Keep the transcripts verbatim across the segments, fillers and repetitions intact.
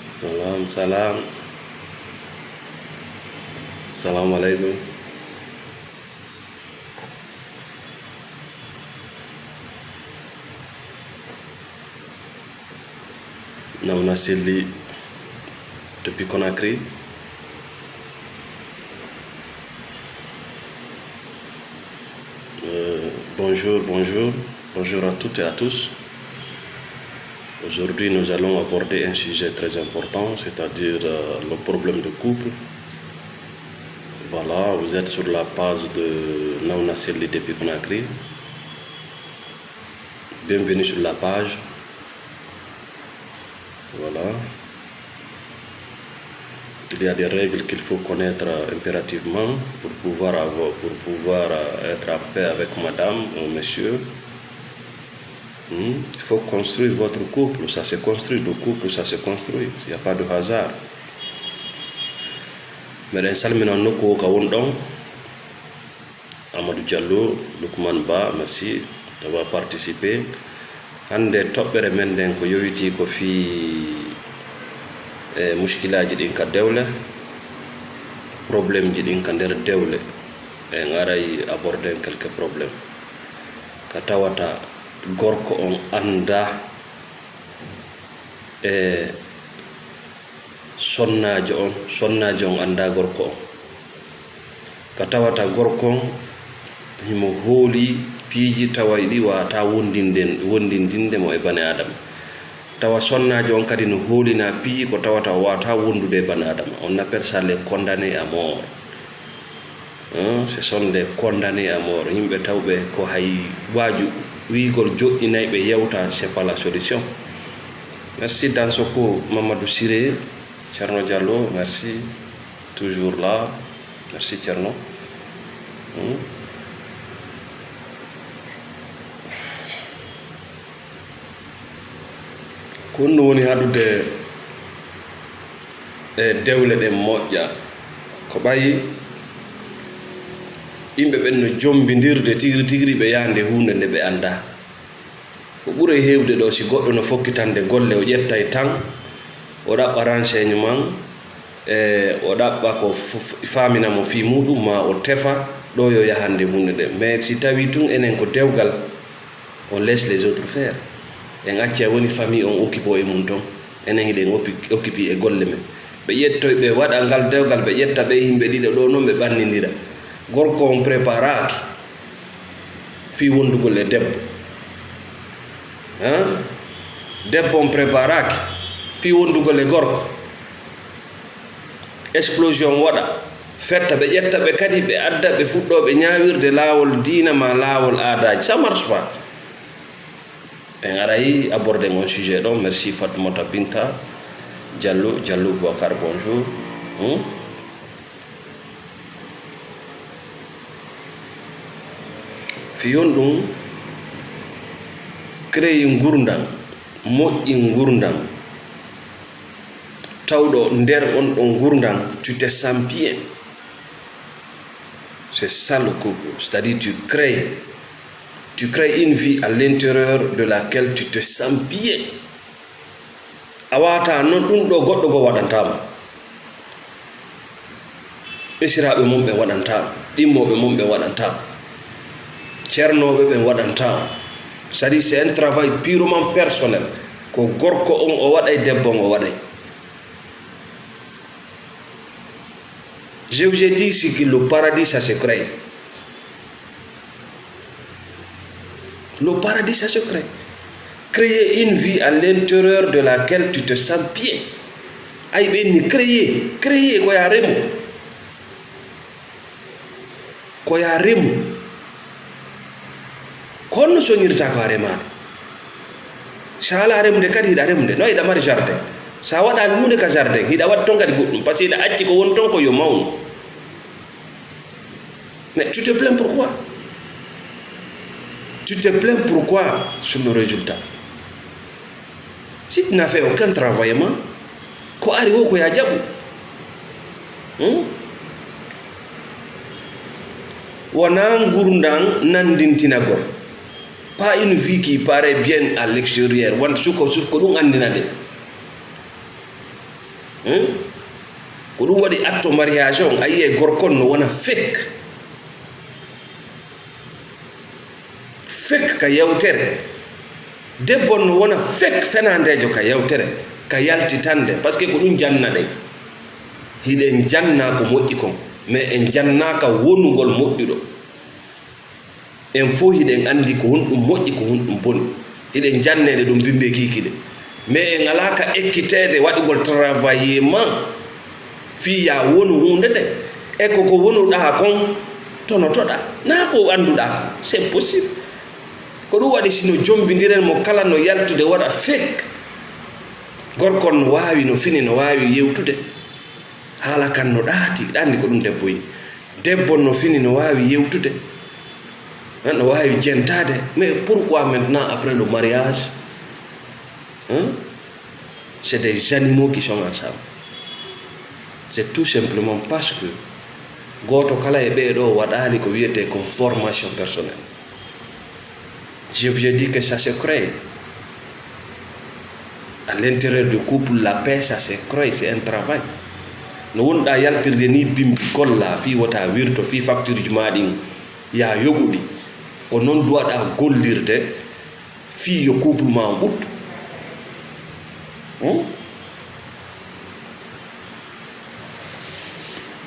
Salam, salam. Salamu alaikum. Namna Selli depuis Conakry. Euh, bonjour, bonjour, bonjour à toutes et à tous. Aujourd'hui, nous allons aborder un sujet très important, c'est-à-dire, euh, le problème de couple. Voilà, vous êtes sur la page de Nauna Selli depuis Conakry. Bienvenue sur la page. Voilà. Il y a des règles qu'il faut connaître, euh, impérativement pour pouvoir avoir, pour pouvoir, euh, être en paix avec madame ou monsieur. Hmm? Il faut construire votre couple. Ça se construit, le couple, ça se construit. Il n'y a pas de hasard. Meɗen salmina nokku o ka wonɗon. Amadou Diallo, Lukman Ba, merci d'avoir participé. Hannde toɓɓere men nden ko yowitii ko fii, e, muskilaaji ɗin ka dewle, problème ji ɗin ka nder dewle. En aray aborder quelques problèmes. Ka tawata gorko on anndaa, e, sonnaajo on, sonnaajo on anndaa gorko on. Ka tawata gorko on himo hooli piiji tawa ɗi waawataa wondinden-, wondindinde mo e bane Aadama. Tawa sonnaajo on kadi no hoolina piiji ko tawata o waawataa wondude e bane Aadama. On appelle ça les condamnés à mort. Hein, ce sont des condamnés à mort. Yimɓe tawɓe ko hay waaju wiigol joɗɗinay ɓe yewta, c'est pas la solution. Merci Dansoko Mamadou Siré, Thierno Diallo, merci. Toujours là. Merci Thierno. Hmm. Ko ɗum woni haɗude e dewle ɗen moƴƴa. Ko ɓay yimɓe ɓen no jombindirde tigri tigri, ɓe yaande huunde nde ɓe anndaa. Ko ɓuri heewde ɗoo, si goɗɗo no fokkitande golle, o ƴettay tan, o ɗaɓɓa renseignement, e o ɗaɓɓa ko f-, f-, faamina mo fii muuɗum, maa o tefa ɗo yo yahande huunde nde. Mais si tawii tun enen ko dewgal, on laisse les autres faire. En acca woni famille on occupé e mum ton. Enen hiɗen opi-, occupé e golle men. Ɓe ƴettoy, ɓe waɗa ngal dewgal, ɓe ƴetta ɓe yimɓe ɗiɗo ɗo non, ɓe ɓannindira. Gorko on préparaaki fii wondugol e debbo. Hein? Debbo on préparaaki fii wondugol e gorko. Explosion waɗa, fetta, ɓe ƴetta ɓe kadi, ɓe adda ɓe fuɗɗoo ɓe ñaawirde laawol diina maa laawol aadaaji. Ça marche pas. En aray aborder on sujet ɗo. Merci Fatoumata Binta Diallo, Diallo Boubacar, bonjour. Hmm? Fii honɗun créer ngurndan, moƴƴin ngurndan, tawɗo nder on ɗon ngurndan, tu te sens bien. C'est ça le couple. C'est-à-dire, tu crées, tu crées une vie à l'intérieur de laquelle tu te sens bien. A waawataa non ɗun ɗoo goɗɗo goo waɗantaa mo. Esiraaɓe mun ɓen waɗantaa mo. Ɗimmooɓe mun ɓen waɗantaa mo. Cernooɓe ɓen waɗantaa mo. C'est-à-dire, c'est un travail purement personnel. Ko gorko on o waɗay, debbo on o waɗay. Je vous ai dit ici que le paradis, ça se crée. Le paradis, ça se crée. Créer une vie à l'intérieur de laquelle tu te sens bien. Ay ɓe ni créer, créer ko ya remo. Ko ya remo. Ko honno soñirta ko a remaano? Sa alaa remude kadi, hiɗa remude. No hiɗa mari jardin. Sa waɗaani huunde ka jardin, hiɗa waɗi ton kadi goɗɗum. Parce que hiɗa acci ko woni ton ko yo mawnu. Mais tu te plains pourquoi? Tu te plains pourquoi sur le résultat? Si tu n'as fait aucun travail, ma ko ari o ko ya jaɓu. Hmm? Wona ngurndan nandintinagol. Pas une vie qui paraît bien à l'extérieur. Won suko, suko ɗum andinade. Hein? Ko ɗum waɗi acte mariage on, a yiyay gorko on no wona fake. Fake ka yewtere. Debbo on no wona fake fenandeejo ka yewtere, ka yaltitande, parce que ko ɗum jannaɗen. Hiɗen janna ko moƴƴi kon, mais en jannaaka wonugol moƴƴuɗo. En fof hiɗen anndi ko honɗum moƴƴi, ko honɗum boni. Hiɗen janneede ɗum bimbe kiikiɗe. Mais en alaa ka ekkiteede waɗugol travailler ma fii yaa wonu huunde nde. E ko ko wonuɗaa kon tonotoɗaa. Naa ko annduɗaa kon. C'est possible. Ko ɗum waɗi si no jombindiren mo kala no yaltude waɗa fake. Gorko on no waawi, no fini, no waawi yewtude. Haala kan no ɗaati, ɗa anndi ko ɗum debbo yiɗi. Debbo no fini, no waawi yewtude, hein, no waawi jentaade. Mais pourquoi maintenant, après le mariage, hein, c'est des animaux qui sont ensemble? C'est tout simplement parce que gooto kala e ɓee ɗoo waɗaali ko wiyetee comme formation personnelle. Je vous ai dit que ça se crée. À l'intérieur du couple, la paix, ça se crée, c'est un travail. No wonɗaa yaltirde ni bimbi, gollaa fii wota wirto, fii factureji maa ɗin yaa yoɓu ɗi. Ko non duwaɗaa gollirde fii yo couple maa on ɓuttu. Hmm?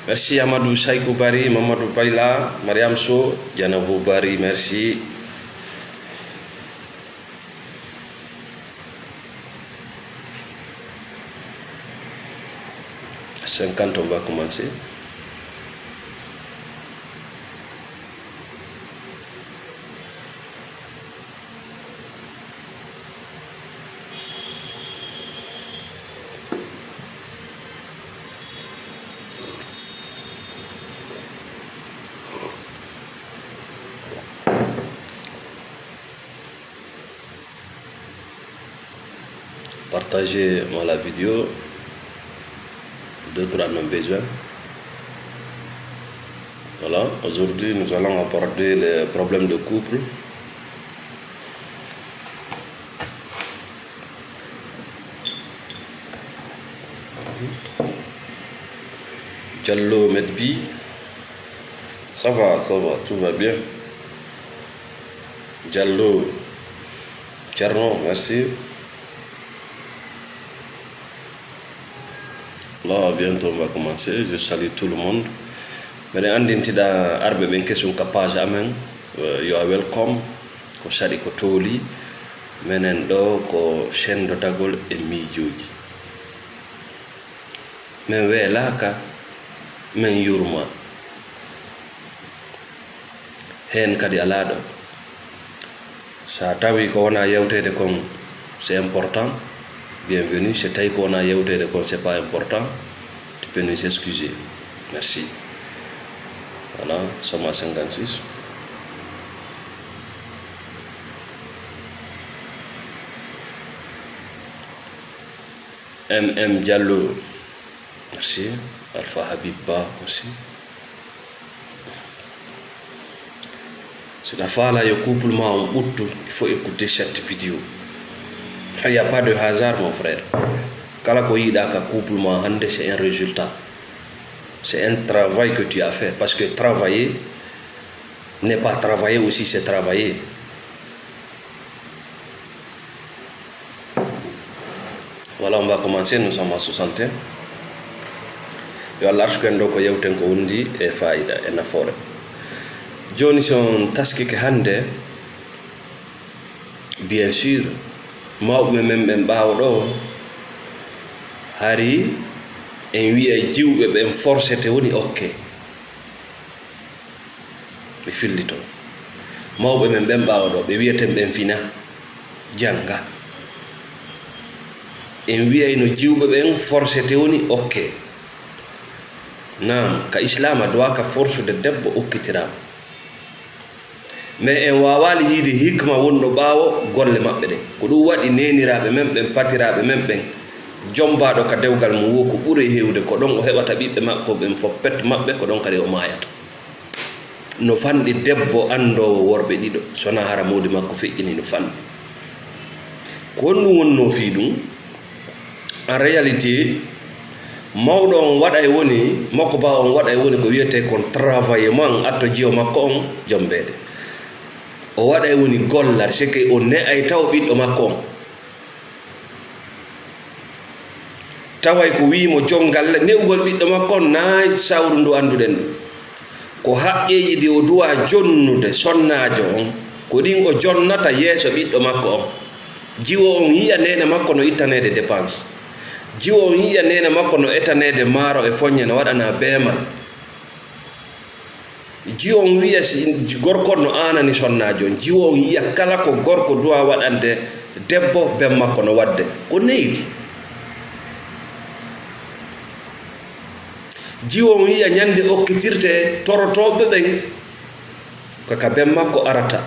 Merci Amadou Saykou Bari, Mamadou Bayla, Mariam Sow, Dianabou Bari, merci. Cinquante, on va commencer. Partagez-moi la vidéo. D'autres en ont besoin. Voilà, aujourd'hui nous allons aborder les problèmes de couple. Diallo Medbi, ça va, ça va, tout va bien. Diallo Thierno, merci. Là, bientôt on va commencer. Je salue tout le monde. Mbeɗa anndintida arɓe ɓen kesum ka page amen, euh, you are welcome. Ko saɗi ko tooli. Menen ɗo ko senndotagol e miijooji. Men weelaaka, men yurma. Heen kadi alaa ɗo. So a tawii ko wonaa yewteede kon, c'est important, bienvenue. So tawii ko wonaa yewteede kon, c'est pas important, tu peux nous excuser. Merci. Voilà, Soma cinquante-six. M M Diallo, merci. Alpha Habib Ba aussi. Si a faalaa yo couple maa on ɓuttu, il faut écouter cette vidéo. Il y a pas de hasard, mon frère. Kala ko yiɗaa ka couple maa hannde, c'est un résultat. C'est un travail que tu as fait. Parce que travailler n'est pas travailler aussi, c'est travailler. Voilà, on va commencer, nous sommes à soixante et un. Yo Allah arsuku en ɗo ko yewten ko wondi e faayida, e nafoore. Jooni, so on taskike hannde, bien sûr, mawɓe men ɓen ɓaawo ɗo, hari en wiya jiwɓe ɓen forcete woni okke. Ɓe fillito. Mawɓe men ɓen ɓaawo ɗo, ɓe wiyeten ɓen fina, jannga. En wiyayno jiwɓe ɓen forcete woni okke. Naam, ka Islaam a duwaaka forsude debbo okkitiraama. Mais en waawaali yiide hikma wonɗo ɓaawo golle maɓɓe ɗen. Ko ɗum waɗi neeniraaɓe men ɓen, patiraaɓe men ɓen, jombaaɗo ka dewgal mum wo ko ɓuri heewde, ko ɗon o heɓata ɓiɓɓe makko ɓen fof, pet maɓɓe, ko ɗon kadi o maayata. No fanɗi debbo anndoowo worɓe ɗiɗo, so wonaa hara moodi makko feƴƴini, no fanɗi. Ko honɗum wonnoo fii ɗum? En réalité, Mawɗo on waɗay woni, mokko ba on waɗay woni ko wiyetee kon travaillement, atto jiwo makko on jombeede. O waɗay woni gollal, seke o ne'ay taw ɓiɗɗo makko on. Taway ko wi'i mo jongal ne'ugol ɓiɗɗo makko on naay sawru ndu annduɗen ndu. Ko haqqeeji ɗi o duwaa jonnude sonnaajo on, ko ɗin o jonnata yeeso ɓiɗɗo makko on. Jiwo on yi'a neene makko no ittaneede dépense. Jiwo on yi'a neene makko no etaneede maaro e foññe no waɗana beemal. Jiwo on wi'a si gorko on no aanani sonnaajo on. Jiwo on yi'a kala ko gorko duwaa waɗande debbo, ben makko no waɗde. Ko neydi. Jiwo on yi'a ñande okkitirte torotooɓe ɓen, ko ka ben makko arata.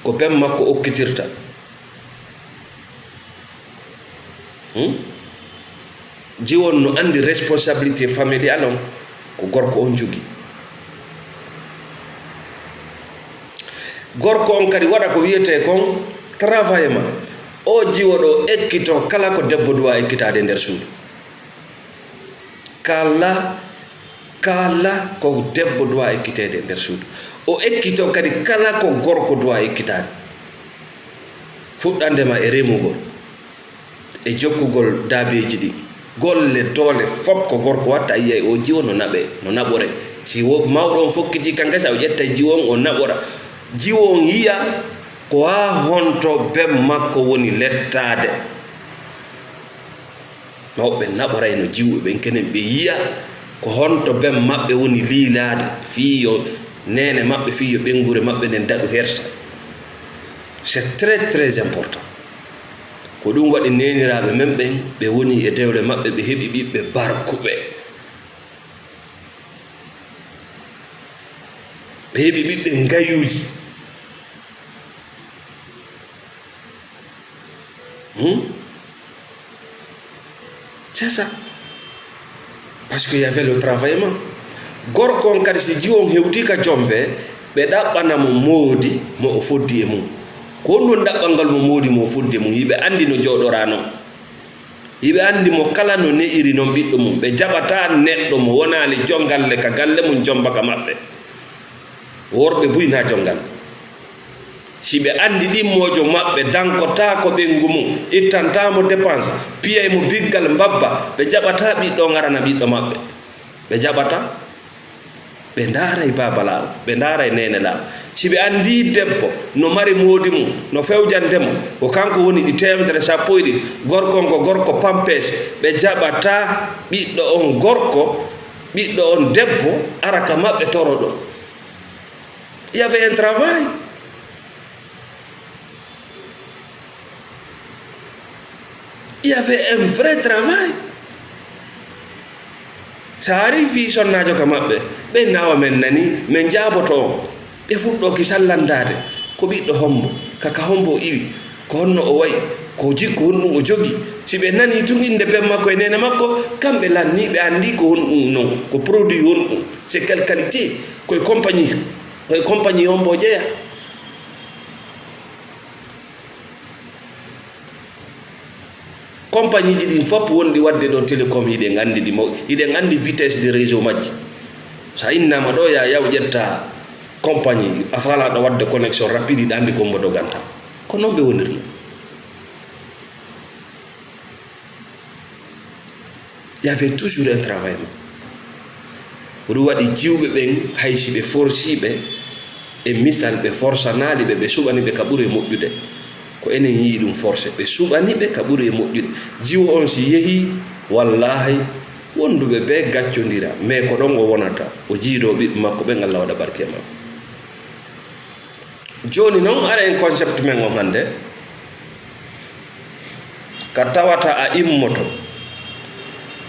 Ko ben makko okkitirta. Hmm? Jiwo on no anndi responsabilité familial on ko gorko on jogi. Gorko on kadi waɗa ko wiyetee kon travaillement. O jiwo ɗo ekkito kala ko debbo duwaa ekkitaade e nder suudu. Kala, kala ko debbo duwaa ekkiteede e nder suudu. O ekkito kadi kala ko gorko duwaa ekkitaade. Fuɗɗande ma e remugol, e jokkugol daabeeji ɗin. Golle, doole, fop ko gorko watta, a yiyay o jiwo no naɓe, no naɓore. Si wo mawɗo on fokkiti ka ngesa, o ƴetta jiwo on, o naɓora. Jiwo on yi'a ko haa honto ben makko woni lettaade. Mawɓe naɓorayno jiwɓe ɓen, kenen ɓe yi'a ko honto ben maɓɓe woni liilaade, fii yo neene maɓɓe, fii yo ɓeynguure maɓɓe nden daɗu hersa. C'est très, très important. Ko ɗum waɗi neeniraaɓe men ɓen, ɓe woni e dewle maɓɓe, ɓe heɓi ɓiɓɓe barkuɓe. Ɓe heɓi ɓiɓɓe ngayuuji. Hmm? C'est ça. Parce que y avait le travaillement. Gorko on kadi, si jiwo on hewtii ka jombe, ɓe ɗaɓɓana mo moodi mo o foddi e mum. Ko honɗun ɗaɓɓangal mo moodi mo o foddi e mum? Yiɓe anndi no jooɗoraa non. Yiɓe anndi mo kala no ne'iri non ɓiɗɗo mum. Ɓe jaɓataa neɗɗo mo wonaali jongalle ka galle mum jomba ka maɓɓe. Worɓe buy na jongal. Si ɓe anndi ɗimmoojo maɓɓe dankotaako ɓeyngu mum, ittantaa mo dépense, piyay mo biggal mbabba, ɓe jaɓataa ɓiɗɗo on arana ɓiɗɗo maɓɓe. Ɓe jaɓataa. Ɓe ndaaray baaba laaw, ɓe ndaaray neene laaw. Si ɓe anndii debbo no mari moodi mum, no fewjande mo, ko kanko woni ɗi teemedere sappo e ɗiɗi, gorko on ko gorko pampes, ɓe jaɓataa ɓiɗɗo on gorko, ɓiɗɗo on debbo, ara ka maɓɓe toro ɗum. Il y avait un travail. Il y avait un vrai travail. So a arii fii sonnaajo ka maɓɓe, ɓen naawa men nanii, men jaaboto on. Ɓe fuɗɗoo ki sallandaade. Ko ɓiɗɗo hombo? Ka, ka hombo o iwi? Ko honno o wayi? Ko jikku honɗum o jogi? Si ɓe nanii tun innde ben makko e neene makko, kamɓe lannii, ɓe anndii ko honɗum non, ko produit honɗum, c'est quelle qualité, ko e compagnie, ko e compagnie hombo o jeyaa. Compagnieji ɗin fof wonɗi waɗde ɗo télécom, hiɗen anndi ɗi maw-, hiɗen anndi vitesse de réseau majji. So a innaama ɗo, ya yaw ƴetta compagnie, a faalaa ɗo waɗde connexion rapide, hiɗa anndi ko mbo doganta. Ko noon ɓe wonirno. Il y avait toujours un travail. Ko ɗum waɗi jiwɓe ɓen, hay si ɓe forsii ɓe, e misal, ɓe forsanaali ɓe, ɓe suɓani ɓe ka ɓuri e moƴƴude. Ko enen yi'i ɗum forcé, ɓe suɓani ɓe ka ɓuri e moƴƴude. Jiwo on si yehii, wallaahi, wonduɓe ɓe gaccondira, mais ko ɗon o wonata, o jiidoo ɓiɓɓe makko ɓen, Allah waɗa barke e makko. Jooni non, ara en concept men on hannde. Ka tawata a immoto,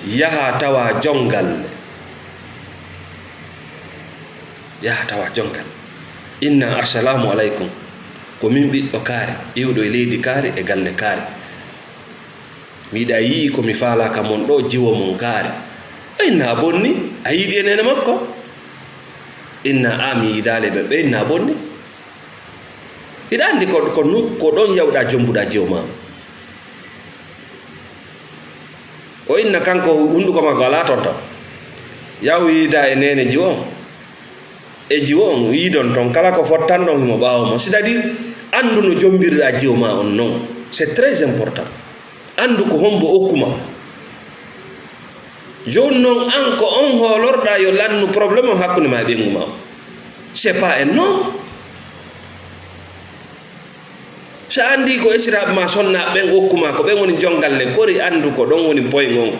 yaha tawa jongal. Yaha tawa jongal. Inna, "Assalamu alaikum. Ko min ɓiɗɗo kaari, iwɗo e leydi kaari, e galle kaari. Mi yiɗa yi'i ko mi faalaaka mon ɗo, jiwo mon kaari." Ɓe inna a bonni, a yiidi e neene makko. Inna a mi yiidaali ɓe, ɓe inna a bonni. Hiɗa anndi ko, ko nu-, ko ɗon yawɗa jombuɗa jiwo ma. O inna kanko hunnduko makko alaa ton tan. Yahu yiida e neene jiwo on. E jiwo on yiidon ton kala ko fottanɗon himo ɓaawo mo. C'est-à-dire, anndu no jommbirɗaa jiwo maa on non. C'est très important. Anndu ko hombo okkuma. Jooni non an ko on hoolorɗaa yo lannu problème on hakkunde maa e ɓeyngu maa on. C'est pas un homme. So a anndi ko esiraaɓe maa sonnaaɓe ɓen okkuma, ko ɓen woni jonngalle, kori anndu ko ɗon woni poy ngon.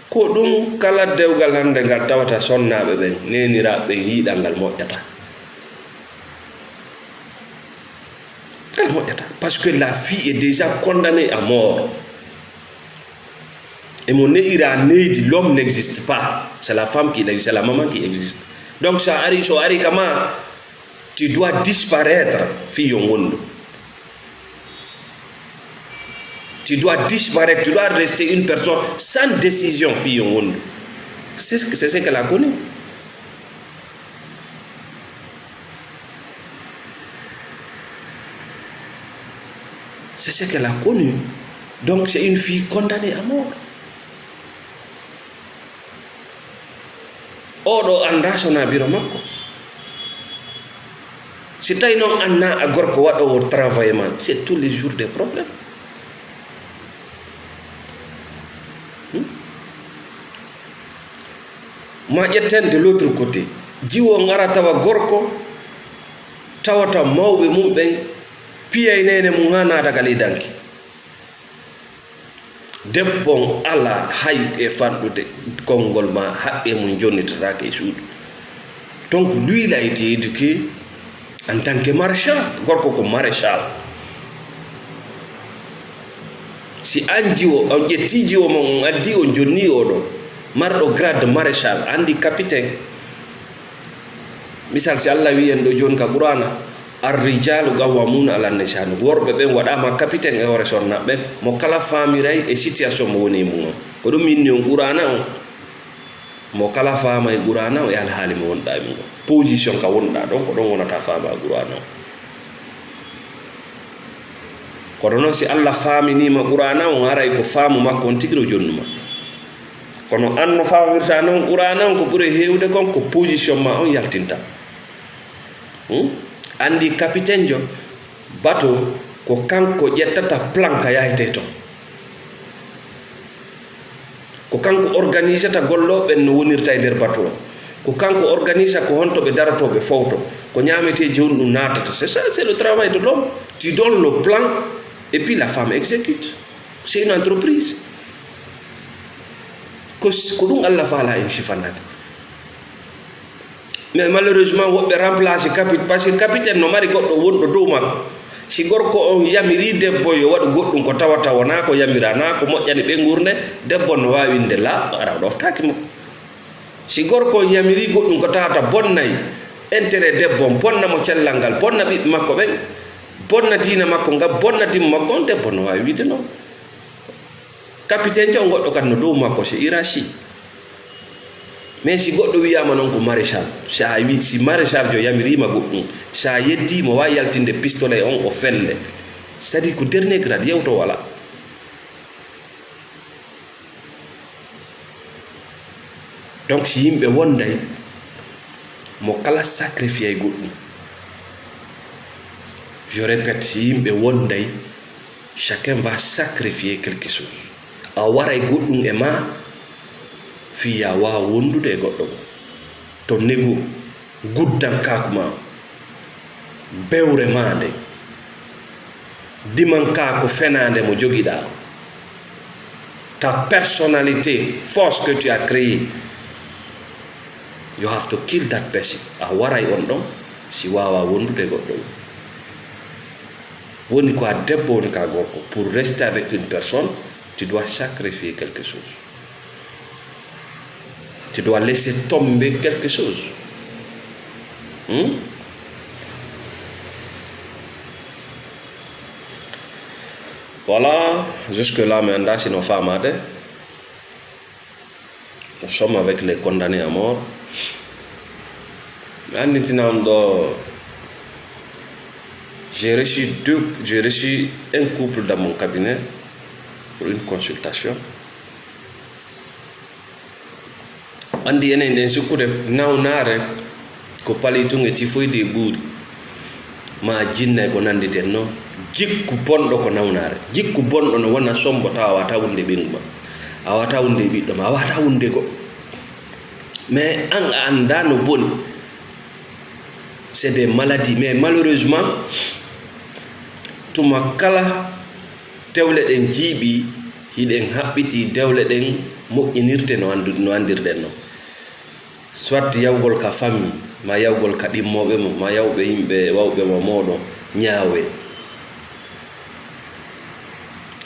Ko ɗum kala dewgal hannde ngal tawata sonnaaɓe ɓen, neeniraaɓe ɓen yiiɗa ngal moƴƴata. Ngal moƴƴata. Parce que la fille est déjà condamnée à mort. E mo ne'ira neydi, l'homme n'existe pas. C'est la femme qui existe, c'est la maman qui existe. Donc, so a ari, so ari kama, tu dois disparaître, fii yo ngondu. Tu dois disparaître, tu dois rester une personne sans décision, fii yo ngondu. C'est ce que, c'est ce qu'elle a connu. C'est ce qu'elle a connu. Donc, c'est une fille condamnée à mort. Oɗo annda sona biro makko. Si tawi noon anna a gorko waɗoowo travail ma, c'est tous les jours des problèmes. Hmm? Ma ƴetten de l'autre côté. Jiwo ngara tawa gorko, tawata mawɓe mum ɓen, piyay neene mum haa naata ka ley danki. Debbo on alaa hay e fanɗude konngol ma, haqqe mum jonnitataake e suudu. Donc, lui, il a été éduqué en tant que maréchal. Gorko ko maréchal. Si an jiwo, on ƴetti jiwo mon, on addi, on jonni oɗo marɗo grade maréchal, andi capitaine. Misal, si Allah wi'i en ɗo jooni ka Qur'aana, "Ar-rijaalu qawwaamuuna alan nisaa." Worɓe ɓen waɗaama capitaine e hoore sonna ɓen. Mo kala faamiray e situation mo woni e mum on. Ko ɗum inni on Qur'aana on. Mo kala faama e Qur'aana on e alhaali mo wonɗaa e mum on. Position ka wonɗaa ɗon, ko ɗon wonata faama e Qur'aana on. Kono noon, si Allah faaminiima Qur'aana on, haray ko faamu makko on tigi ɗo jonnuma. Kono an no faamirta noon Qur'aana on, ko ɓuri heewde kon ko position ma on yaltinta. Hmm? Anndi capitaine jo bateau ko kanko ƴettata plan ka yahete ton. Ko kanko organisata gollooɓe ɓen no wonirta e nder bateau on. Ko kanko organisa ko honto ɓe darotoo ɓe fowto. Ko ñaameteeji honɗum naatata. C'est ça, c'est le travail de l'homme. Tu donnes le plan et puis la femme exécute. C'est une entreprise. Ko s-, ko ɗum Allah faala en sifanaade. Mais malheureusement, woɓɓe remplace capit-, parce que capitaine no mari goɗɗo wonɗo dow makko. Si gorko on yamiri debbo yo waɗu goɗɗum ko tawata wonaa ko yamiranaa, ko moƴƴani ɓe ngurnde, debbo on no waawi winde laa, ara o ɗoftaaki mo. Si gorko on yamiri goɗɗum ko tawata bonnay intérêt debbo on, bonna mo cellal ngal, bonna ɓiɓɓe makko ɓen, bonna diina makko ngal, bonna dimmo makko on, debbo on no waawi wiide non. Capitaine jo on goɗɗo kadi no dow makko, c'est hiérarchie. Mais si goɗɗo wiyaama noon ko maréchal, si a wi, si maréchal jo yamiriima goɗɗum, si a yeddii mo waawi yaltinde pistolet on o felle. C'est-à-dire ko dernier grade, yewto wala. Donc si yimɓe wonday, mo kala sacrifier goɗɗum. Je répète, si yimɓe wonday, chacun va sacrifier quelque chose. A waray goɗɗum e ma, fii ya waawa wondude e goɗɗo goo. To negu guddankaaku ma, bewre ma nde, dimankaaku fenaande mo jogiɗaa, ta personnalité fausse que tu as créée, you have to kill that person. A waray on ɗon si waawa wondude e goɗɗo goo. Woni ko a debbo, woni ko a gorko. Pour rester avec une personne, tu dois sacrifier quelque chose. Tu dois laisser tomber quelque chose. Hmm? Voilà, jusque-là, mi anndaa si no faamaade. Nous sommes avec les condamnés à mort. Mi anndintina on ɗo, J'ai reçu deux, j'ai reçu un couple dans mon cabinet pour une consultation. Andi enen ɗen sikkude nawnaare ko palitunge tifoyde e ɓuuri ma jinna e ko nannditen noon. Jikku bonɗo ko nawnaare. Jikku bonɗo no wona sombo tawa a wata wonde ɓeyngu ma, a wata wonde e ɓiɗɗo ma, a wata wonde go. Mais an a annda no boni. C'est des maladies. Mais malheureusement, tuma kala dewle ɗen jiiɓi, hiɗen haɓɓiti dewle ɗen moƴƴinirte no anndu-, no anndirɗen no. Soit yawgol ka famille, ma yawgol ka ɗimmooɓe mo, ma yawɓe yimɓe wawɓe mo mooɗon ñaawe.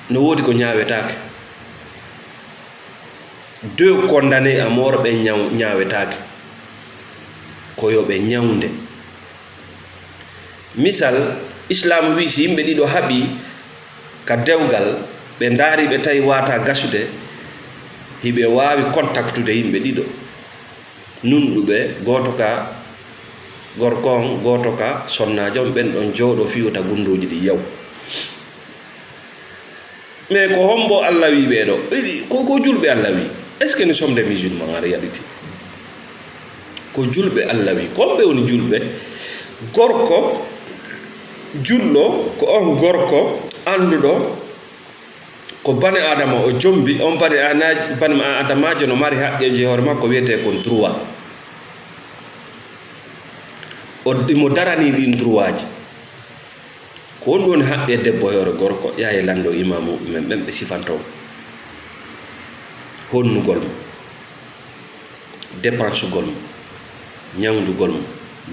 No woodi ko ñaawetaake. Deux condamnés à mort ɓe ñaw-, ñaawetaake. Ko yo ɓe ñawnde. Misal, Islaam wii si yimɓe ɗiɗo haɓi ka dewgal, ɓe ndaari ɓe tawi wata gasude, hiɓe waawi kontaktude yimɓe ɗiɗo. Nunɗuɓe, gooto ka gorko on, gooto ka sonnaajo on, ɓen ɗon jooɗo fii wota gunndooji ɗi yaw. Mais ko hombo Allah wi ɓeeɗo? Ɓe wi, ko, ko julɓe Allah wi. Est-ce que nous sommes des musulmans en réalité? Ko julɓe Allah wi. Ko homɓe woni julɓe? Gorko julɗo, ko on gorko annduɗo ko bani Adama o jombi, on bani ana-, bani Adamaajo no mari haqqeeji e hoore makko, wiyetee kon droit. O, imo daranii ɗin droitji. Ko honɗum woni haqqe debbo e hoore gorko? Yaha e lanndo imaamuuɓe men ɓen, ɓe sifanto mo. Honnugol mo, dépensugol mo, ñawndugol mo,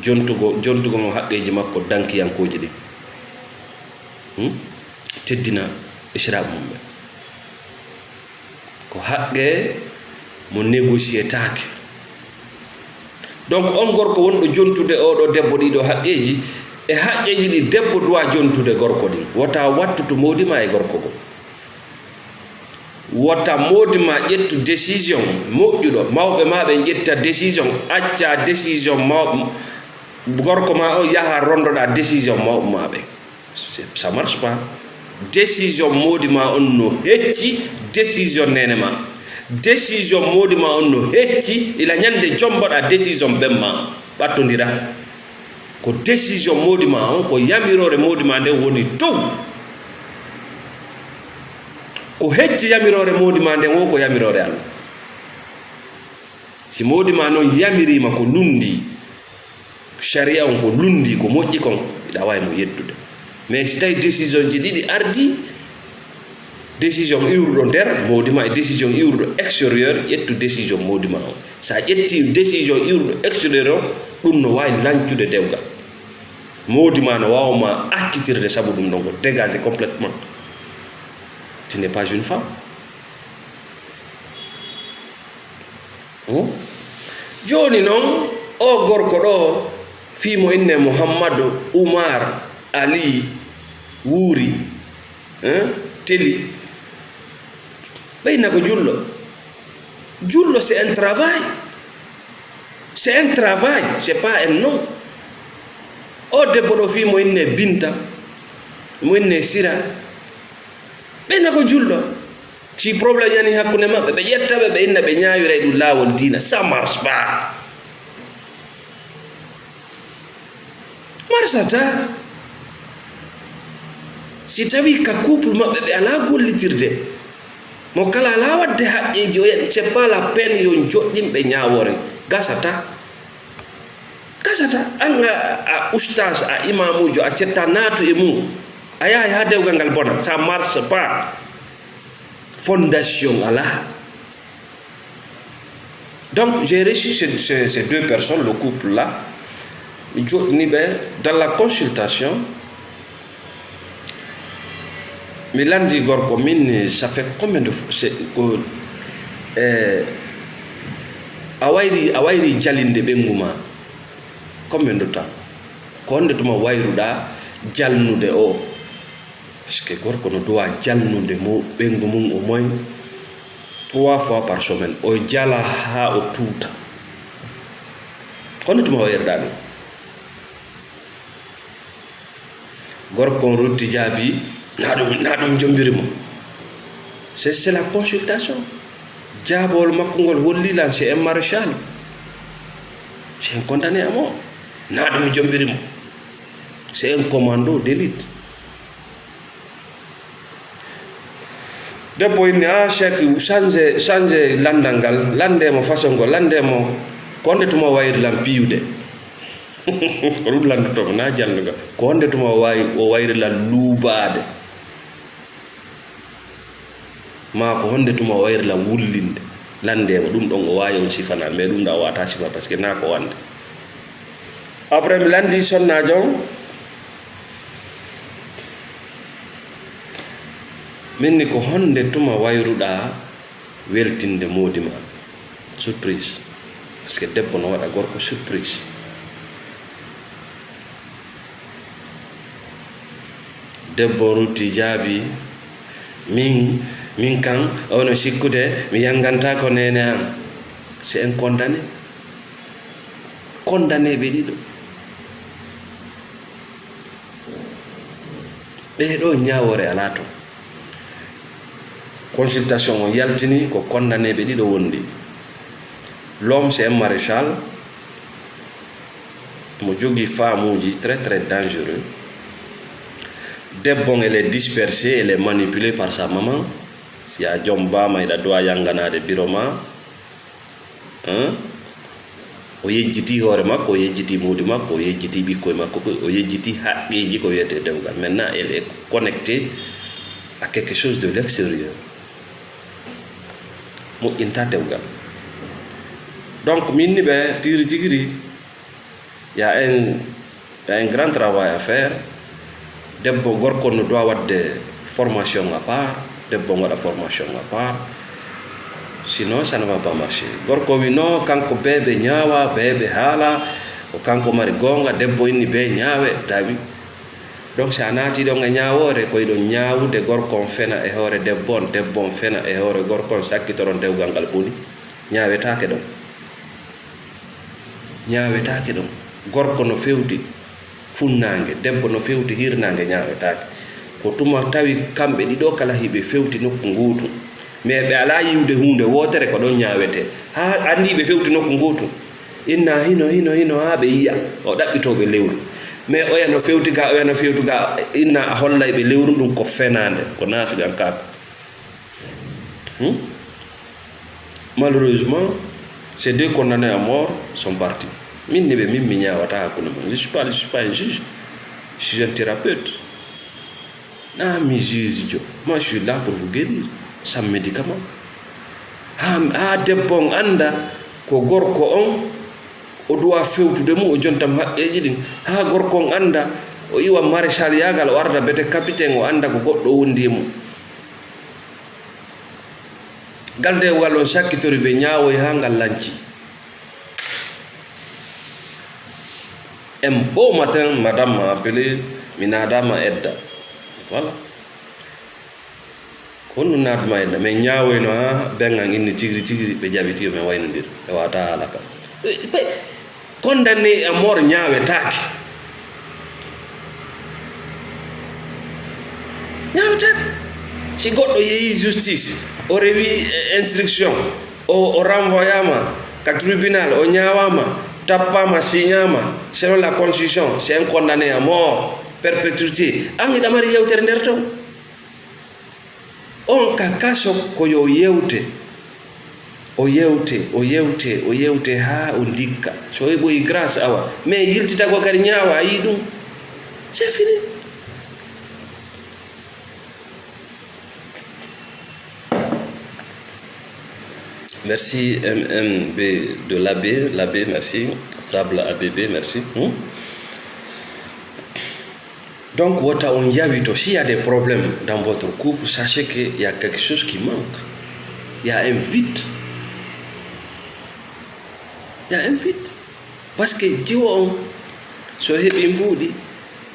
jontugo-, jontugo mo haqqeeji makko dankiyankooji ɗin. Hmm? Teddina israaɓe mum ɓen. Ko haqqe mo négocietaake. Donc, on gorko wonɗo jontude oɗo debbo ɗiɗo haqqeeji, e haqqeeji ɗi debbo doit jontude gorko ɗin. Wota wattu to moodi ma e gorko goo. Wota moodi ma ƴettu décision moƴƴuɗo. Mawɓe ma ɓen ƴetta décision, acca décision maw-, gorko ma on yaha rondoɗa décision mawɓe ma ɓen. C'est, ça marche pas. Décision moodi ma on no hecci décision neene ma. Décision moodi ma on no hecci ila ñande jomboɗa décision ben ma. Ɓattondira. Ko décision moodi ma on, ko yamiroore moodi ma nden woni dow. Ko hecci yamiroore moodi ma nden woo ko yamiroore Allah. Si moodi ma non yamiriima ko lunndii, sariya on ko lunndii, ko moƴƴi kon, hiɗa waawi mo yettude. Mais si tawi décision ji ɗiɗi ardii, décision iwruɗo nder moodi ma e décision iwruɗo extérieur, ƴettu décision moodi ma on. Sa ƴetti décision iwruɗo extérieur on, ɗum no waawi lancude dewgal. Moodi ma no waawa ma accitirde sabu ɗum ɗon ko dégagé complètement. Tu n'es pas une femme. Hmm? Jooni non, o gorko ɗo, fii mo inne Muhammadu, Umar, Ali, Wuuri, hein, Teli, ɓe inna ko julɗo. Julɗo, c'est un travail. C'est un travail, c'est pas un nom. O debbo ɗo fii mo inne Binta, mo inne Sira, ɓe inna ko julɗo. Si problème yani hakkunde maɓɓe, ɓe ƴetta ɓe, ɓe inna ɓe ñaawiray ɗum laawol diina. Ça marche pas. Marsata. Si tawi ka couple maɓɓe ɓe alaa gollitirde, mo kala alaa waɗde haqqeeji, o yiya, c'est pas la peine yo joɗɗin ɓe ñaawore. Gasata. Gasata. An a, a ustaas, a imaamuujo, a cetta naatu e mum. A yahay haa dewgal ngal bona. Ça marche pas. Fondation alaa. Donc, j'ai reçu ces, ces, ces deux personnes, le couple-là. Mi joɗɗini ɓe dans la consultation. Mi lanndi gorko, min, ça fait combien de fois, c'est, ko, eh, a wayri, a wayri jalinde ɓeyngu ma. Combien de temps? Ko honde tuma wayruɗa jalnude o? Parce que gorko no doit jalnude mo ɓeyngu mum au moins trois fois par semaine. O jala haa o tuuta. Ko honde tuma wayruɗa ɗum? Gorko on rutti jaabi, na ɗum, na ɗum jombiri mo. C'est, c'est la consultation. Jaabowol makko ngol holli lan c'est un maréchal. C'est un condamné à mort. Na ɗum jombiri mo. C'est un commando d'élite. Debbo inni, "Ah, Cheikh, change, change landal ngal, lande mo façon ngo, lande mo, ko honde tuma o wayri lan piyude?" Ko ɗum landoto mo, na janndugal. Ko honde tuma o wayi, o wayri lan luubaade? Ma ko honde tuma o wayri lan wullinde? Lande mo, ɗum ɗon o waawi on sifanaade, mais ɗum ɗo a wata sifa, parce que na ko wande. Après, mi landi sonnaajo on. Min ni ko honde tuma wayruɗaa weltinde moodi ma? Surprise. Parce que debbo no waɗa gorko surprise. Debbo rutti jaabi, "Min, min kan, ono sikkude, mi yangantaako neene an." C'est un condamné. Condamné ɓe ɗiɗo. Ɓe ɗo ñaawoore alaa ton. Consultation on yaltini ko condamné ɓe ɗiɗo wondi. L'homme, c'est un maréchal. Mo jogii faamuuji très, très dangereux. Debbo on, elle est dispersée, elle est manipulée par sa maman. Si a jombaama, hiɗa doit yanganaade biro ma. Hein? O yejjiti hoore makko, o yejjiti moodi makko, o yejjiti ɓikkoy makko, o yejjiti haqqeeji ko wiyetee dewgal. Maintenant, elle est connectée à quelque chose de l'extérieur. Moƴƴinta dewgal. Donc, min ni ɓe tiri tigiri. Il y a un, il y a un grand travail à faire. Debbo, gorko no doit waɗde formation à part, debbo on waɗa formation à part. Sinon, ça ne va pas marcher. Gorko wi, "Non, kanko bee ɓe ñaawa, bee ɓe haala, ko kanko mari goonga." Debbo inni, "Bee ñaawe, dawi." Donc, si a naati ɗon e ñaawoore, ko iɗon ñaawude gorko on fena e hoore debbo on, debbo on fena e hoore gorko on, sakkitoron dewgal ngal boni. Ñaawetaake ɗon. Ñaawetaake ɗon. Gorko no fewti funnaange, debbo no fewti hirnaange, ñaawetaake. Ko tuma tawi kamɓe ɗiɗo kala hiɓe fewti nokku nguutu. Mais ɓe alaa yiwde huunde wootere ko ɗon ñaawetee. Haa anndi ɓe fewti nokku nguutu. Inna hino, hino, hino, haa ɓe yiya. O ɗaɓɓitoo ɓe lewru. Mais oya no fewti ga, oya no fewti ga, inna a hollay ɓe lewru ndun ko fenaande, ko naafigaankaaku. Hmm? Malheureusement, ces deux condamnés à mort sont partis. Min ni ɓe, min mi ñaawata hakkunde mon. Je suis pas, je suis pas un juge. Je suis un thérapeute. Na mi juge jo. Moi, je suis là pour vous guérir sans médicament. Ha, ha debbo on annda ko gorko on, o doit fewtude mo, o jonta mo haqqeeji ɗin. Ha gorko on annda, o iwa maréchal yaagal, o arda bete capitaine, o annda ko goɗɗo wondi e mum. Gal dewgal on sakkitori ɓe, ñaawoy haa ngal lanci. Un beau matin, madame m'a appelé, mi naadaama edda. Voilà. Ko honɗum naaduma edda? Min ñaawoyno haa ben an inni tigri tigri, ɓe jaɓiti yo min waynondir. Ɓe waawata haala kam. Ɓe, condamné à mort ñaawetaake. Ñaawetaake. Si goɗɗo yehi justice, o rewi, eh, instruction, o, o renvoyama ka tribunal, o ñaawama, tappama, signama, selon la constitution, c'est un condamné à mort, perpétuité. An hiɗa mari yewtere nder ton. On ka kaso ko yo yewte. O yewte, o yewte, o yewte haa o ndikka. So o heɓoyi grâce, awa. Mais yiltitagol kadi ñaawa, a yii ɗum. C'est fini. Merci M M B de l'abbé, l'abbé, merci. Sable A B B, merci. Hmm? Donc, wota on yawito, s'il y a des problèmes dans votre couple, sachez qu'il y a quelque chose qui manque. Il y a un vide. Il y a un vide. Parce que jiwo on, so heɓi mbuuɗi,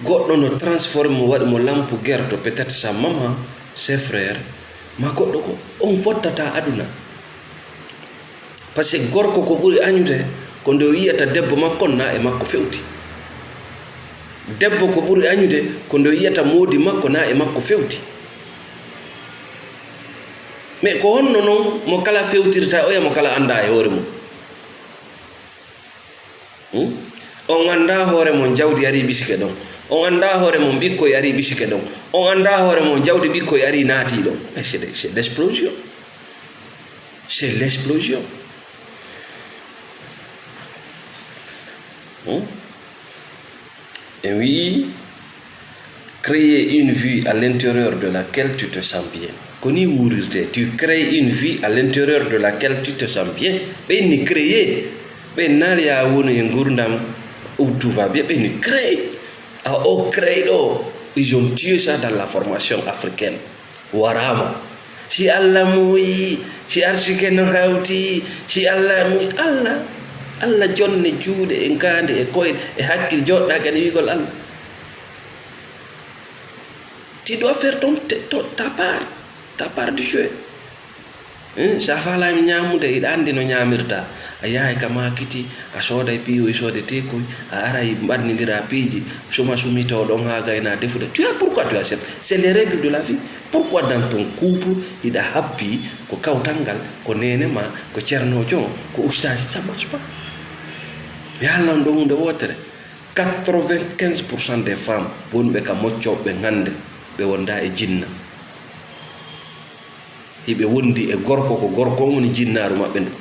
goɗɗo no transforme mo, waɗi mo lampu gerto, peut-être sa maman, ses frères, ma goɗɗo ko, on fottata aduna. Parce que gorko ko ɓuri añude ko nde o yiyata debbo makko on na e makko fewti. Debbo ko ɓuri añude ko nde o yiyata moodi makko na e makko fewti. Mais ko honno non mo kala fewtirta oya mo kala annda e hoore mum? Hmm? On annda hoore mon jawdi ari ɓisike ɗon. On annda hoore mon ɓikkoy ari ɓisike ɗon. On annda hoore mon jawdi ɓikkoy ari naati ɗon. Mais c'est de- c'est l'explosion. C'est l'explosion. Hmm? En wi'i, créer une vie à l'intérieur de laquelle tu te sens bien. Ko ni wuurirte, tu crées une vie à l'intérieur de laquelle tu te sens bien. Ɓe ni créer. Ɓe naali ya woni e ngurdam où tout va bien. Ɓe ni créer. A o créer ɗo. Ils ont tué ça dans la formation africaine. Waraama. Si Allah muuyi, si arsike no hawti, si Allah muuyi, Allah, Allah jonne juuɗe e ngaande e koyɗe e hakkil joɗɗa kadi wiigol Allah. Tu dois faire ton, te- to- ta part, ta part du jeu. Hein, sa faalaama ñaamude, hiɗa anndi no ñaamirta. A yahay ka maakiti, a sooday piiwoy soodeteekoy, a aray mbarnindira piiji, suma sumito ɗon haa gayna defude. Tu as, pourquoi tu acceptes? C'est les règles de la vie. Pourquoi dans ton couple, hiɗa habbi ko kawtal ngal, ko neene ma, ko ceernoojo on, ko ustaasi, ça marche pas. Mi haalna on ɗo huunde wootere. Quatre-vingt-quinze pour cent des femmes wonɓe ka moccooɓe hannde, ɓe wonda e jinna. Hiɓe wondi e gorko, ko gorko on woni jinnaaru maɓɓe ndu.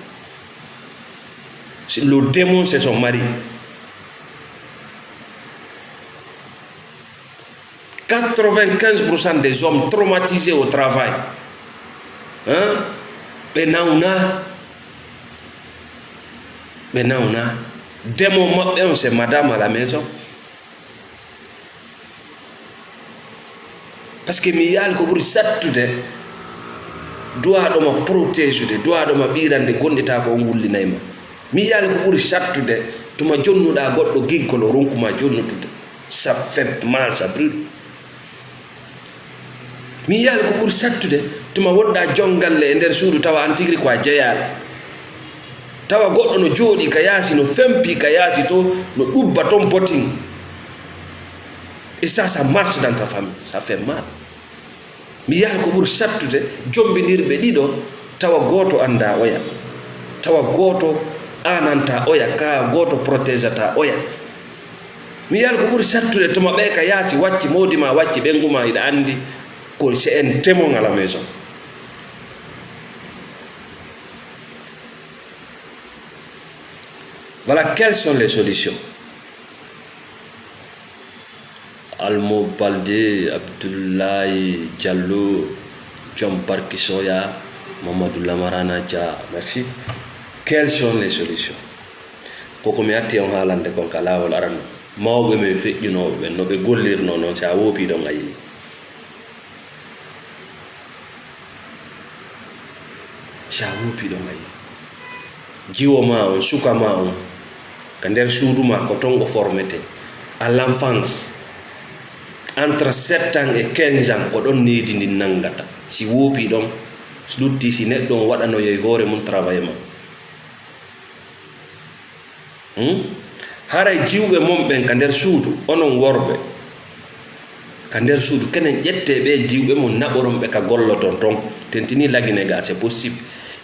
Si- Le démon, c'est son mari. Quatre-vingt-quinze pour cent des hommes traumatisés au travail. Hein? Ɓe nawna. Ɓe nawna. Démon maɓɓe on, c'est madame à la maison. Parce que mi yiyaali ko ɓuri sattude duwaaɗo ma protéjude, duwaaɗo ma ɓiirande gonɗita ko on wullinay ma. Mi yiyaali ko ɓuri sattude tuma jonnuɗa goɗɗo giggol o ronku ma jonnutude. Ça fait mal, ça brûle. Mi yiyaali ko ɓuri sattude tuma wonɗa jongalle e nder suudu tawa an tigri ko a jeyaali. Tawa goɗɗo no jooɗi ka yaasi, no fempi ka yaasi to, no ɗubba ton botin. Et ça, ça marche dans ta famille. Ça fait mal. Mi yiyaali ko ɓuri sattude jombinirɓe ɗiɗo tawa gooto annda oya. Tawa gooto aananta oya, ka gooto protégeata oya. Mi yiyaali ko ɓuri sattude tuma ɓe ka yaasi wacci, moodi ma wacci, ɓengu ma hiɗa anndi ko c'est un démon à la maison. Voilà, quelles sont les solutions? Almo Balde, Abdoulaye Diallo, John Barki Soya, Mamadou Lamarana Dia, merci. Quelles sont les solutions? Koko mi atti on haalande kon ka laawol aranol. Mawɓe men feƴƴunooɓe ɓen, no ɓe gollirnoo non, si a woopii ɗon a yi'i. Si a woopii ɗon a yi'i. Jiwo ma on, suka ma on, ka nder suudu ma, ko ton o formete. À l'enfance, entre sept ans et quinze ans, ko ɗon needi ndin nanngata. Si woopii ɗon, si lutti, si neɗɗo on waɗanoyay hoore mum travail ma. Hmm? Haray jiwɓe mon ɓen ka nder suudu, onon worɓe, ka nder suudu, kenen ƴettee ɓee jiwɓe mon, naɓoron ɓe ka golloton ton. Tentini lagine ga, c'est possible.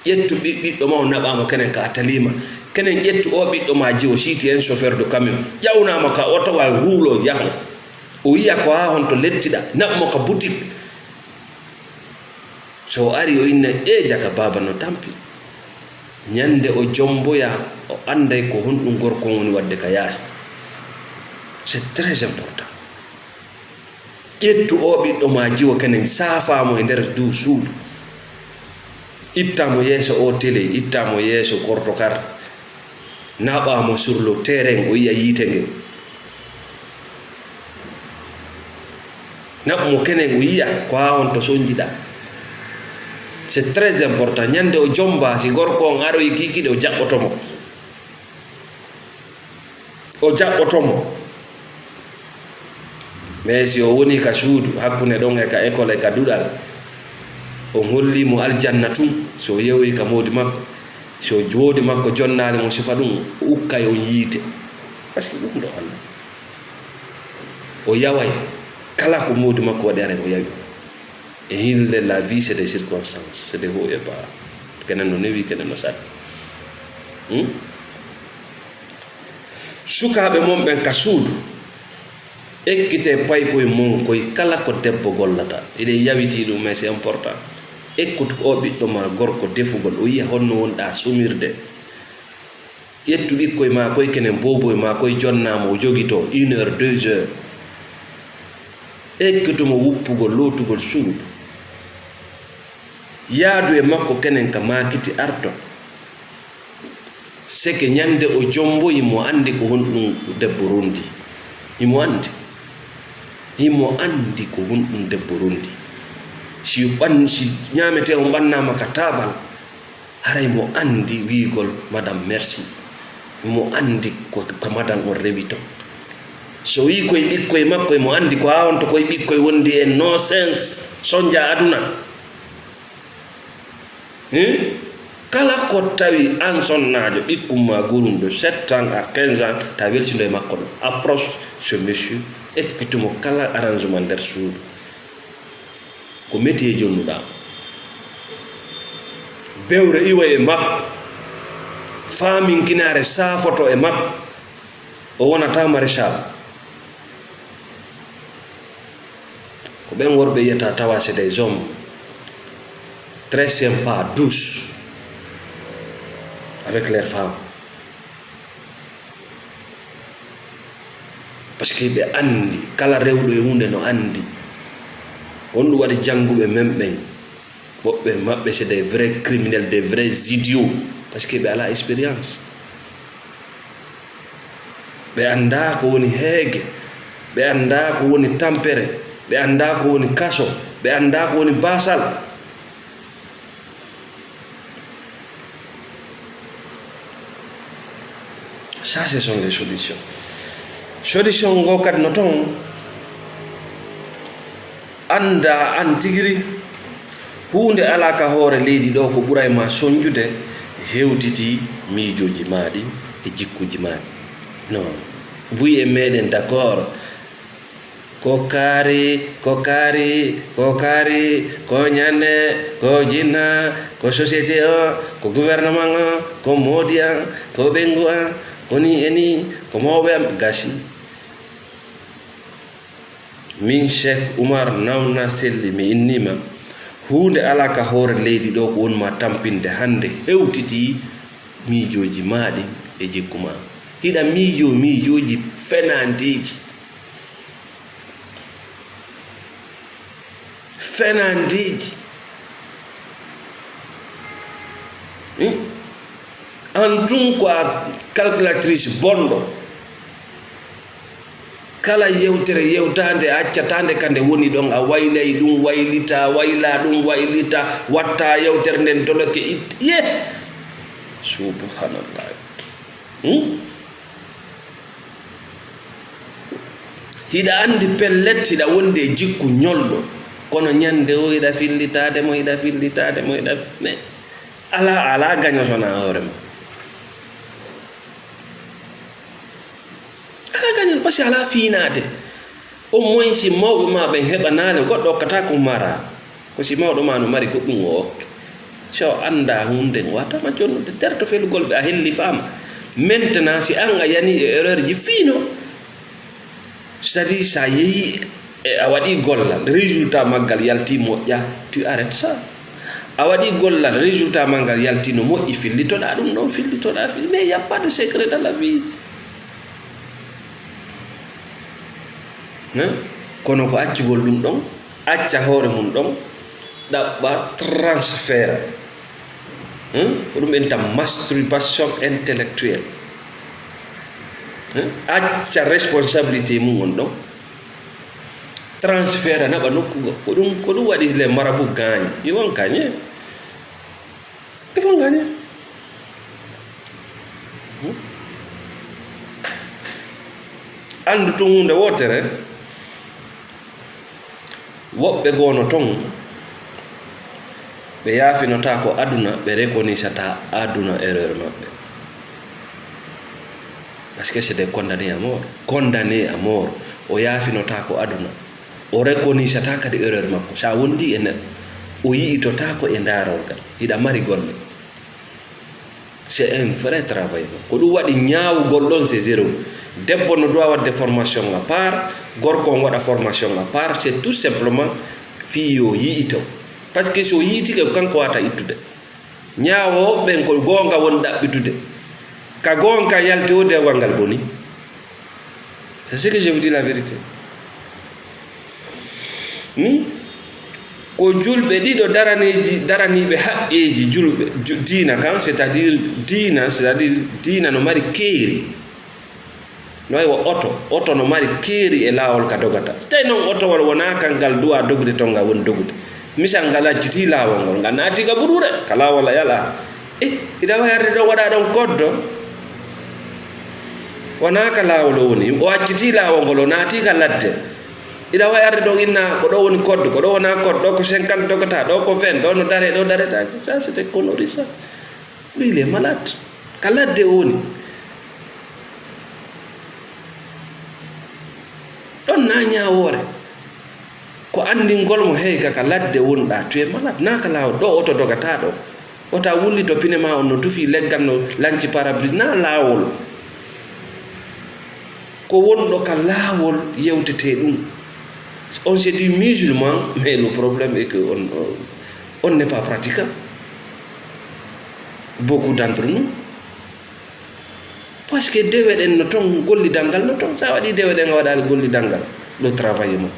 Ƴettu ɓi-, ɓiɗɗo ma o naɓaama kenen ka ataliima. Kenen ƴettu o ɓiɗɗo ma jiwo, si tu es un chauffeur de camion. Ƴawnaama ka oto wa ruulo yaho. O yiya ko haa honto lettiɗa. Naɓ mo ka boutique. So o ari, o inna, "Ee, jaka baaba no tampi." Ñande o jomboya, o anday ko honɗum gorko on woni wadde ka yaasi. C'est très important. Ƴettu o ɓiɗɗo ma jiwo kenen, saafaa mo e nder du suudu. Itta mo yeeso o télé, itta mo yeeso portokar. Naɓa mo sur le terrain, o yiya yiite ngen. Naɓ mo kenen, o yiya ko haa on to sonjiɗa. C'est très important. Ñande o jomba, si gorko on aroyi kiikiiɗe, o jaɓɓoto mo. O jaɓɓoto mo. Mais si o woni ka suudu, hakkunde ɗon e ka école e ka duɗal, on holli mo aljanna tun, so o yewoyi ka moodi makko, so moodi makko jonnaali mo sifa ɗum, o ukkay on yiite. Parce que ɗum ɗo Allah. O yaway. Kala ko moodi makko waɗi, aray o yawi. E hilde, la vie, c'est des circonstances, c'est des hauts et bas. Kenen no newi, kenen no sali. Hmm? Sukaaɓe mon ɓen ka suudu, ekkitee paykoy mon koy kala ko debbo gollata. Hiɗen yawitii ɗum, mais c'est important. Ekkutu o ɓiɗɗo ma gorko defugol, o yiya honno wonɗaa sumirde. Ƴettu ɓikkoy maa koy, kenen booboy maa koy, jonnaama o jogitoo une heure, deux heures. Ekkitu mo wuppugol, lootugol suudu. Yaadu e makko kenen ka maakiti arto. Seke ñande o jombo, himo anndi ko honɗum debbo rondi. Himo anndi. Himo anndi ko honɗum debbo rondi. Si ɓan-, si ñaametee on ɓannaama ka taabal, haray mo anndi wiigol madame merci. Mo anndi ko ka madame on rewi ton. So wii koye ɓikkoy makko, mo anndi ko haa on to koye ɓikkoy wondi en, no sense, sonja aduna. Hein? Kala ko tawi an sonnaajo, ɓikkun ma gurun de sept ans à quinze ans, ta welsindo e makko ɗo. Approche ce monsieur, ekkitu mo kala arrangement nder suudu. Ko métier jonnuɗaa. Bewre iwa e makko. Faaminkinaare saafoto e makko. O wonata maréchal. Ko ɓen worɓe yiyata tawa c'est des hommes très sympas, doux avec leurs femmes. Parce que ɓe anndi, kala rewɗo e huunde no anndi. On ɗum waɗi jannguɓe men ɓen. Woɓɓe maɓɓe, c'est des vrais criminels, des vrais idiots, parce que ɓe alaa expérience. Ɓe anndaa ko woni heege, ɓe anndaa ko woni tampere, ɓe anndaa ko woni kaso, ɓe anndaa ko woni baasal. Ça, ce sont les solutions. Solution ngo kadi no ton. Anndaa an tigiri, huunde alaa ka hoore leydi ɗo ko ɓuray ma sonjude, hewtiti miijooji maa ɗin e jikkuuji maa ɗin. Non. Buy e meɗen d'accord. Ko kaari, ko kaari, ko kaari, ko ñande, ko jinna, ko société o, ko gouvernement o, ko moodi an, ko ɓeyngu an, ko ni e ni, ko mawɓe am, gasi. Min Cheikh Oumar Nawna Selli, mi innii ma. Huunde alaa ka hoore leydi ɗo ko woni ma tampinde hannde hewtitii miijooji maa ɗin e jikku maa. Hiɗa miijoo miijooji fenaandeeji. Fenaandeeji. Hmm? An tun ko a calculatrice bonɗo. Kala yewtere yewtaande a accataa nde ka nde woni ɗon, a waylay ɗum waylita, wayla ɗum waylita, watta yewtere nden doloke it-, ye! Subhanallah. Hmm? Hiɗa anndi pellet, hiɗa wondi e jikku ñolɗo. Kono ñande o hiɗa fillitaade mo, hiɗa fillitaade mo, hiɗa, mais alaa, alaa gaño sona hoore ma. Alaa gaño, parce que alaa fiinaade. Au moins si mawɓe ma ɓen heɓanaale, goɗɗo okkata ko mara. Ko si mawɗo ma no mari goɗɗum o okke. Si o anndaa huunde, o watama jonnude, terto felugol ɓe, a hellifaama. Maintenant, si an a yani e erreur ji fiino, c'est-à-dire sa yehi e a waɗi gollal, résultat maggal yalti moƴƴa, tu arrêtes ça. A waɗi gollal, résultat maggal yalti no moƴƴi, fillitoɗaa ɗum ɗon, fillitoɗaa, fi-, mais il y a pas de secret dans la vie. Hein? Kono ko accugol ɗum ɗon, acca hoore mum ɗon, ɗaɓɓa transfert. Hein? Ko ɗum ɓen ta masturbation intellectuelle. Hein? Acca responsabilité mum on ɗon. Transfert a naɓa nokku goo. Ko ɗum, ko ɗum waɗi les marabouts gagne. Ils vont gagner. Ils vont gagner. Hmm? Anndu tun huunde wootere, woɓɓe goo no ton, ɓe yaafinotaa ko aduna, ɓe reconnaissataa aduna erreur maɓɓe. Parce que c'est des condamnés à mort. Condamnés à mort. O yaafinotaako aduna. O reconnaissata kadi erreur makko. So a wondi e neɗɗo, o yi'itotaako e ndaarorgal. Hiɗa mari golle. C'est un vrai travailleur. Ko ɗum waɗi ñaawugol ɗon, c'est zéro. Debbo no doit waɗde formation à part, gorko on waɗa formation à part, c'est tout simplement fii yo yi'ito. Parce que so yi'itike ko kanko wata ittude. Ñaawooɓe ɓen ko goonga woni ɗaɓɓitude. Ka goonga yalti o dewgal ngal boni. C'est ce que je vous dis la vérité. Hmm? Ko julɓe ɗiɗo daraneeji, daraniiɓe haqqeeji julɓe, ju-, diina kan, c'est-à-dire diina, c'est-à-dire diina no mari keeri. No wayi wo oto, oto no mari keeri e laawol ka dogata. So tawi noon otowol wonaa kan ngal duwa dogude toon ngal woni dogude. Misal ngal accitii laawol ngol, ngal naati ka buruure, ka laawol a yalaa. Eh, hiɗa wawi arde ɗo waɗa ɗon koddo. Wonaa ka laawol o woni. O accitii laawol ngol, o naati ka ladde. Hiɗa wawi arde ɗon inna ko ɗo woni koddo, ko ɗo wonaa koddo, ɗo ko cinquante dogata, ɗo ko vingt, ɗo no dare, ɗo daretaake. Ça, c'est des conneries, ça. Lui, il est malade. Ka ladde o woni. Ɗon na ñaawoore. Ko anndingol mo, hey, ka, ka ladde wonɗaa, tu es malade. Na ka laawol, ɗo oto dogata ɗo. Wota wulli to pine ma on no tufi leggal, no lanci pare-brise, na laawol. Ko wonɗo ka laawol yewtete ɗum. On se dit musulman, mais le problème est que on, on n'est pas pratiquant. Beaucoup d'entre nous. Parce que dewe ɗen no ton, gollidal ngal no ton. Sa waɗi dewe ɗen, a waɗaali gollidal ngal, le travail mo.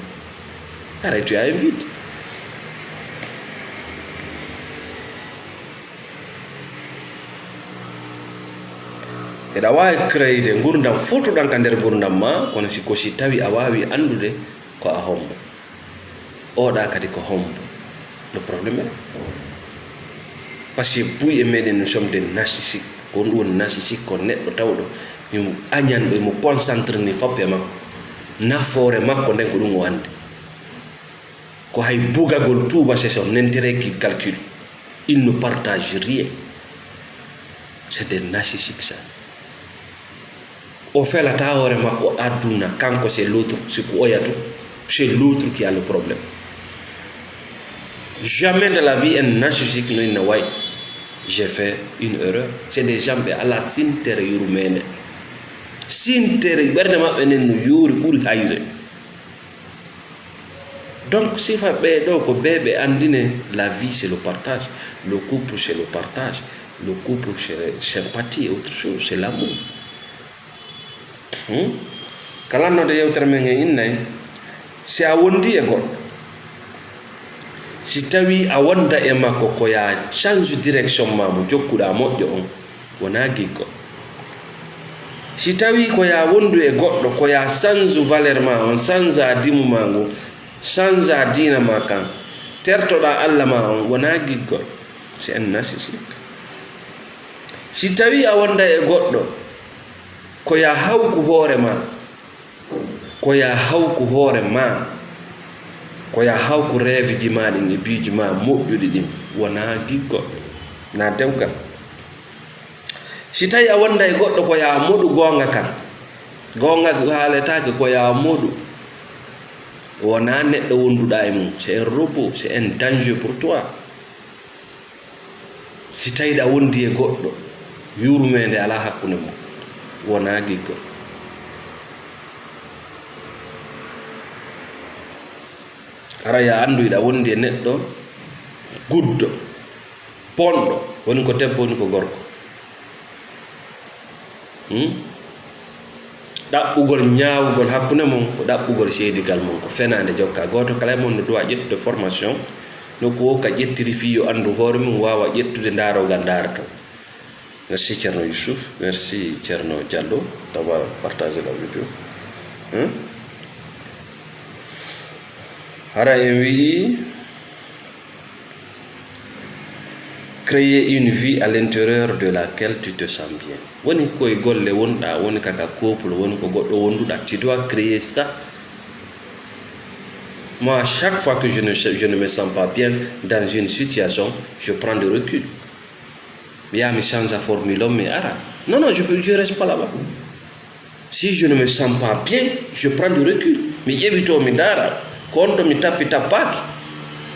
Haray tu as un vide. Eɗa waawi créer ngurdam fotuɗam ka nder ngurdam ma, kono si ko si tawi a waawi anndude ko a hombo. Oɗa kadi ko hombo? Le problème est, parce que buy e meɗen, nous sommes des narcissiques. Ko ɗum woni narcissique, ko neɗɗo tawɗo himo añanɗo, himo concentré ni fop e makko. Nafoore makko nden ko ɗum o anndi. Ko hay bugagol tuuba, c'est son intérêt qu'il calcule. Il ne partage rien. C'est des narcissiques, ça. O felata hoore makko aduna, kanko c'est l'autre, c'est ko oya to, c'est l'autre qui a le problème. Jamais de la vie un narcissique no inna way, j'ai fait une erreur. C'est des gens ɓe ala sintere yurmeende. Sintere ɓernde maɓɓe nden no yuuri ɓuri hayre. Donc, sifa ɓe ɗo ko ɓe ɓe andine, la vie, c'est le partage. Le couple, c'est le partage. Le couple, c'est sympathie et autre chose, c'est l'amour. Hmm? Ka lannoode yewtere men en innay, si a wondi e goɗɗo, si tawi a wonda e makko ko ya change direction ma mo jokkuɗa moƴƴo on, wona giggol. Si tawi ko ya wondu e goɗɗo, ko ya sanzu valeur ma on, sanza dimu ma ngun, sanza diina ma kan, tertoɗa Allah ma on, wona giggol. C'est un narcissique. Si tawi a wonda e goɗɗo, ko ya hawku hoore ma, ko ya hawku hoore ma, ko ya hawku rêve ji ma ɗin e biiji ma moƴƴuɗi ɗin, wona giggol, na dewgal. Si tawi a wonda e goɗɗo ko ya moɗu goonga kan, goonga haaletaake, ko ya moɗu, wona neɗɗo wonduɗa e mum, c'est un robot, c'est un danger pour toi. Si tawi ɗa wondi e goɗɗo, yurmeende ala hakkunde mum, wona giggol. Hara ya anndu hiɗa wondi e neɗɗo guddo, bonɗo, woni ko debbo, woni ko gorko. Hmm? Ɗaɓɓugol ñaawugol hakkunde mon ko ɗaɓɓugol seedigal mon, ko fenaande jokka. Gooto kala e mon no duwa ƴettude formation, nokku o ka ƴettiri fii yo anndu hoore mum, waawa ƴettude ndaaroogal ndaarato. Merci Thierno Youssouf, merci Thierno Diallo d'avoir partagé la vidéo. Hmm? Hara en wi'i, créer une vie à l'intérieur de laquelle tu te sens bien. Woni koye golle wonɗa, woni kaka couple, woni ko goɗɗo wonduɗa, tu dois créer ça. Moi, chaque fois que je ne, je ne me sens pas bien dans une situation, je prends de recul. Mi yaha mi change formule on, mi ara. Non, non, je, je reste pas là-bas. Si je ne me sens pas bien, je prends du recul. Mi ƴeewito, mi ndaara ko honto mi tappi tappaaki,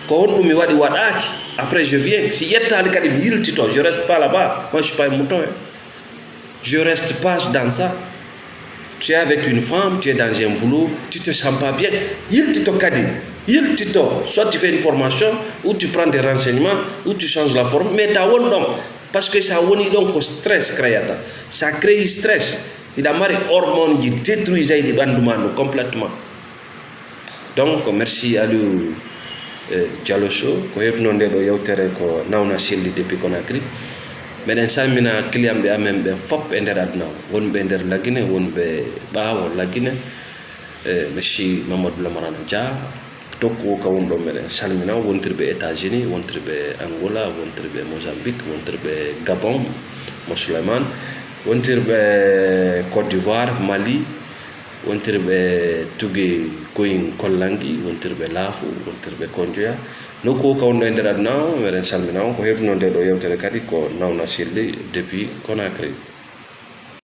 ko honɗum mi waɗi waɗaaki. Après je viens. Si ƴettaali kadi mi yiltito, je reste pas là-bas. Moi je suis pas un mouton, hein. Je reste pas dans ça. Tu es avec une femme, tu es dans un boulot, tu te sens pas bien. Yiltito kadi. Yiltito. Soit tu fais une formation, ou tu prends des renseignements, ou tu changes la forme, mais ta won ɗon. Parce que sa woni ɗon ko stress créata. Ça crée stress. Hiɗa mari hormone ji détruisayɗi ɓanndu ma ɗum complètement. Donc merci Aliou, eh, Diallo Sow, ko heɓno nde ɗo yewtere ko Nawna Selli depuis Conakry. Meɗen salmina client ɓe amen ɓe fof e nder aduna o, wonɓe nder Lagine, wonɓe ɓaawo Lagine. Eh, merci Mamadou Lamarana Dia, tokko ka won ɗo, meɗen salmina wontirɓe États-Unis, wontirɓe Angola, wontirɓe Mozambique, wontirɓe Gabon, mo Souleymane, wontirɓe Côte d'Ivoire, Mali, wontirɓe Tuge Koyin Kollangi, wontirɓe Laafu, wontirɓe Konjoya. Nokku o ka won ɗo e nder aduna o, meɗen salmina on. Ko heɓno nde ɗo yewtere kadi ko Nawna Selli depuis Conakry.